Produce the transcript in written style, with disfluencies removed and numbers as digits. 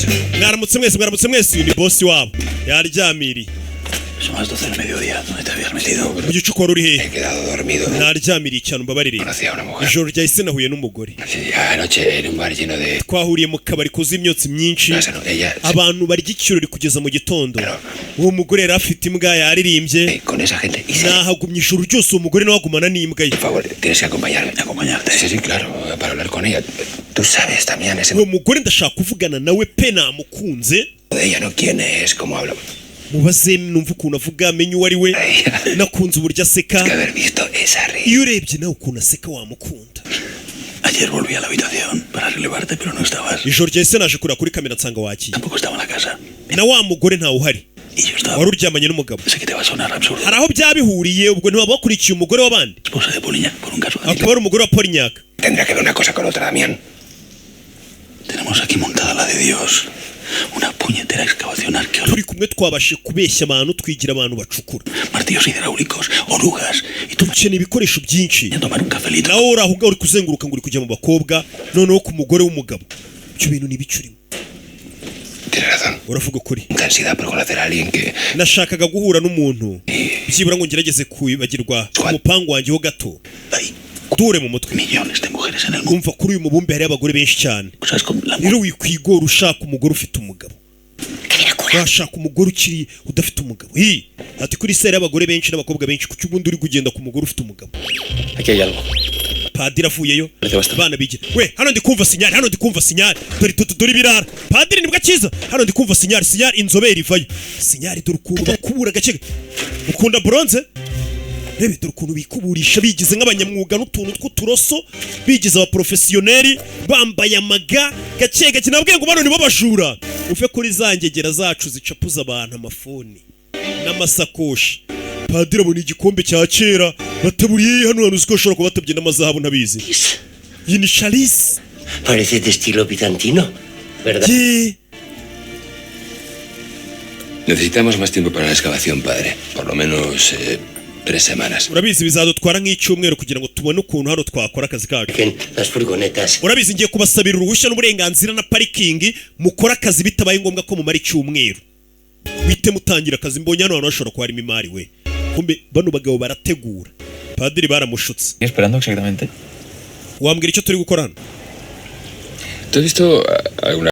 Todos. Mwaramutse mwese, mwaramutse mwese. Uyu ni bosi wabo, yaryamiriye. Son las 12 del mediodía. ¿Dónde te habías metido? Mu gicuku wari uri hehe? He quedado dormido. Naryamiriye cyane, umbabarire. Conocí a una mujer. Ijoro ryahise nahuye n'umugore. Sí, anoche en un bar lleno de Twahuriye mu kabari kuzuye imyotsi myinshi. No, no, ella Abantu barya ikirori kugeza mu gitondo. Uwo mugore yari afite imbwa, yaririmbye. Con esa gente. Y se Nahagumye ijoro ryose, uwo mugore nawe agumana n'imbwa ye. Por favor, tienes que acompañarme. Acompañarte. Sí, claro, para hablar con ella. Tú sabes también ese Uwo mugore ndashaka kuvugana nawe pe, namukunze. De ella, ¿no? ¿Quién es? ¿Cómo habla? Mubaze numva ukuntu avuga, amenye uwo ari we. Nakunze uburyo aseka. Que haber visto esa risa. Iyo urebye nawe ukuntu aseka, wamukunda. Ayer volví a la habitación para relevarte, pero no estabas. Ijoro ryahise naje kureba kuri kamera nsanga wakiye. Tampoco estaba en la casa. Na wa mugore ntawe uhari. Y yo estaba. Wari uryamanye n'umugabo. Sé que te va a sonar absurdo. Hari aho byaba bihuriye, ubwo ntibaba bakurikiye umugore w'abandi? Esposa de Polignac por un caso de Akaba ari umugore wa Polignac. Tendrá que ver una cosa con otra, Damián. Tenemos aquí montada la de Dios. Una puñetera excavación arqueológica. Turi kumwe, twabashe kubeshya abantu, twigira abantu bacukura. Martillos hidráulicos, orugas. Y tú Dukeneye ibikoresho byinshi. a tomar un cafelito. Nawe uri aho ngaho uri kuzenguruka ngo uri kujya mu bakobwa, noneho ku mugore w'umugabo. Ibyo bintu ni ibice urimo? Tienes razón. Uravuga ukuri. Mucha ansiedad por conocer a alguien que Nashakaga guhura n'umuntu byibura ngo ngerageze kwibagirwa umupangu wanjye ho gato. Hay Dure mu mutwe. millones de mujeres en el mundo. Umva, kuri uyu mubumbe hariho abagore benshi cyane. Cosas como la Rero wikwigora ushaka umugore ufite umugabo, washaka umugore ukiri udafite umugabo. Hi, ati kuri sere y'abagore benshi n'abakobwa benshi, kuki ubundi uri kugenda ku mugore ufite umugabo? Aquí hay algo. Padiri avuyeyo. Parece bastante. Abana bigira we. Hano ndi kumva signal, hano ndi kumva signal. Dore dore dore ibirara. Padiri nibwo akiza. Hano ndi kumva signal, signal. Inzobere ivayo, signal. Dore ukuntu bakubura gake. Ukunda bronze? Rebe, dore ukuntu bikuburisha bigize nk'abanyamwuga n'utuntu tw'uturoso, bigize abaporofesiyoneri, bambaye amaga gake gake. Nabwiye ngo bano nibo bajura. Uve kuri za ngegera zacu zicapuza abantu amafoni n'amasakoshi. Padiri abona igikombe cya kera bataburiye hano hantu. Uzi ko bashobora kuba batabye n'amazahabu? Ntabizi, iyi ni chalice. Parece de estilo bizantino, ¿verdad? Ye. Necesitamos más tiempo para la excavación, padre. Por lo menos 3 semanas. Urabizi, bizadutwara nk'icyumweru kugira ngo tubone ukuntu hano twakora akazi kacu. Las furgonetas. Urabizi, ngiye kubasabira uruhushya n'uburenganzira na parikingi, mukora akazi bitabaye ngombwa ko mumara icyumweru. Wite mutangira akazi. Mbonye hano hantu hashobora kuba harimo imari we. Kumbe bano bagabo barategura. Padiri baramushutse. ¿Qué esperando exactamente? Wambwira icyo turi gukora hano? ¿Tú has visto alguna